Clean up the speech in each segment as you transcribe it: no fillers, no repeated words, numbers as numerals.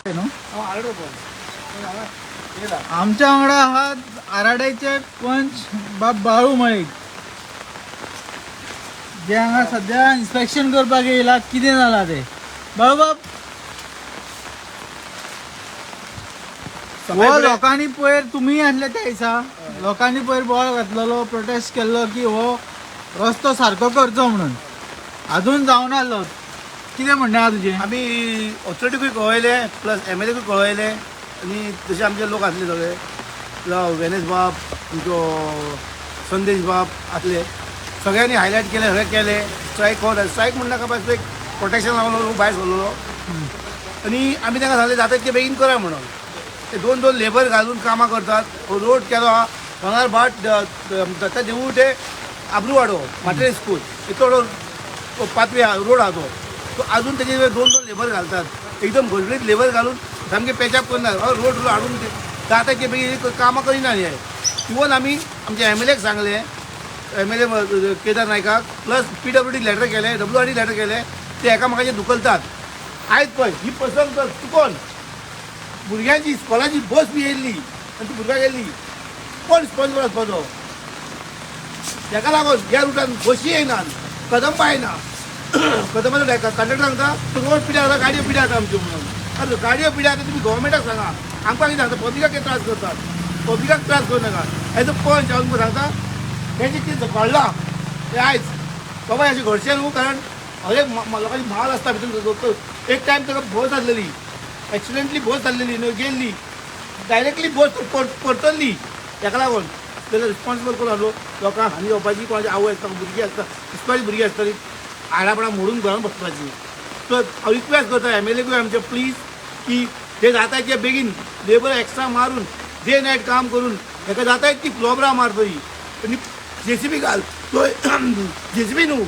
न्हू. आमच्या वांगडा आहात आराड्याचे पंच बाब बाळू मळीक, जे हांगा सध्या इन्स्पेक्शन करपाक येयला कितें जालां तें. बाळूबाब, हो लोकांनी पयर, तुमी आसले त्या दिसा, लोकांनी पयर बोवाळ घातलेलो, प्रोटेस्ट केल्लो की हो रस्तो सारको करचो म्हणून, अजून जावना आसलो. कितें म्हणणें आहा तुजें? आमी ऑथॉरिटीकूय कळयलें, प्लस एमएलएकूय कळयलें आनी तशे आमचे लोक आसले सगळे, वेनेस बाब, आमचो संदेश बाब आसले, सगळ्यांनी हायलायट केलें, सगळें केलें. स्ट्रायक कोण स्ट्रायक म्हणनाका, बस एक प्रोटेक्शन लावन लोक भायर सरलेलो आनी आमी तांकां सांगलें जाता तितके बेगीन करा म्हणून. ते दोन दोन लेबर घालून कामां करतात. हो रोड केलो आहा भांगर भाट, दत्ता देवूळ ते आब्रूवाडो मात्रे स्कूल इतलो व्हडलो पातवे रोड आहा तो, तो अजून तेजेर दोन दोन लेबर घालतात, एकदम गडगडीत लेबर घालून सामके पॅचअप करनात. रोड हाडून जाता तितके बेगीन कामां करिना हे. इवन आमी आमच्या एमएलएक सांगलें, एमएलए केदार नायकाक, प्लस पीडब्ल्यूडी लॅटर केलें, डब्ल्यू आर डी लॅटर केलें, ते एकामेकाचेर धुकलतात. आयज पळय ही प्रसंग चुकोन भुरग्यांची इस्कॉलाची बस बी येयल्ली आनी ती भुरग्यांक गेल्ली. कोण रिस्पॉन्सिबल आसपाचो तेका लागून ह्या रुटान बशी येयनात, कदंबा येना. कदंबाचो कंडक्टर सांगता, तो रोड पिड्यार जाता, गाडयो पिड्यार जाता आमच्यो म्हणून. अरे गाडयो पिड्यार जाता, तुमी गव्हर्मेंटाक सांगा, आमकां कितें सांगता? पब्लिकाक कितें त्रास करतात? पब्लिकाक त्रास करूं नाका. एज अ पंच हांव तुमकां सांगता, हें जें कितें घडलां तें आयज बाबा अशें घडचें न्हू, कारण हरेक लोकांची माल आसता भितर. एक टायम ताका बस आसलेली, एक्सिडेंटली बस जाल्लेली न्हू, गेल्ली डायरेक्टली बस परतल्ली. तेका लागून तेजो रिस्पॉन्सिबल कोण आसलो? लोकांक हानी जावपाची, कोणाची आवय आसता, भुरगीं आसता, इस्कॉलाची भुरगीं आसतली, आडापणां मोडून घरान बसपाची. सो हांव रिक्वेस्ट करता एमएलएकूय आमचे प्लीज की ते जाता ते बेगीन लेबर एक्स्ट्रा मारून डे नायट काम करून हेका जाता ती फ्लोबरां मारतली आनी जेसीबी घाल, तो जेसीबी न्हू,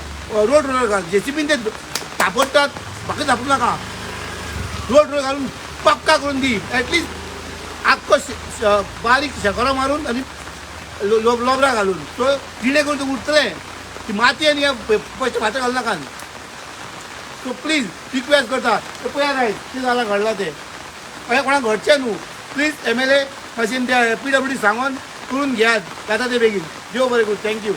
रोड रोलर घाल. जेसीबीन ते तापडटात, म्हाका धापूं नाका. रोड रोलर घालून पक्का करून दी, एटलिस्ट आख्खो बारीक शेकोरो मारून आनी लोबरां घालून, सो जिणे करून ते उरतलें. ती माती आनी पयशे फातर घालूं नाका. सो प्लीज रिक्वेस्ट करता, ते पळया जाय कितें जालां घडलां तें, अशें कोणाक घडचें न्हू. प्लीज एमएलए मातशें त्या पीडब्ल्यूडी सांगोन करून घेयात जाता ते बेगीन. देव बरें करूं. Thank you.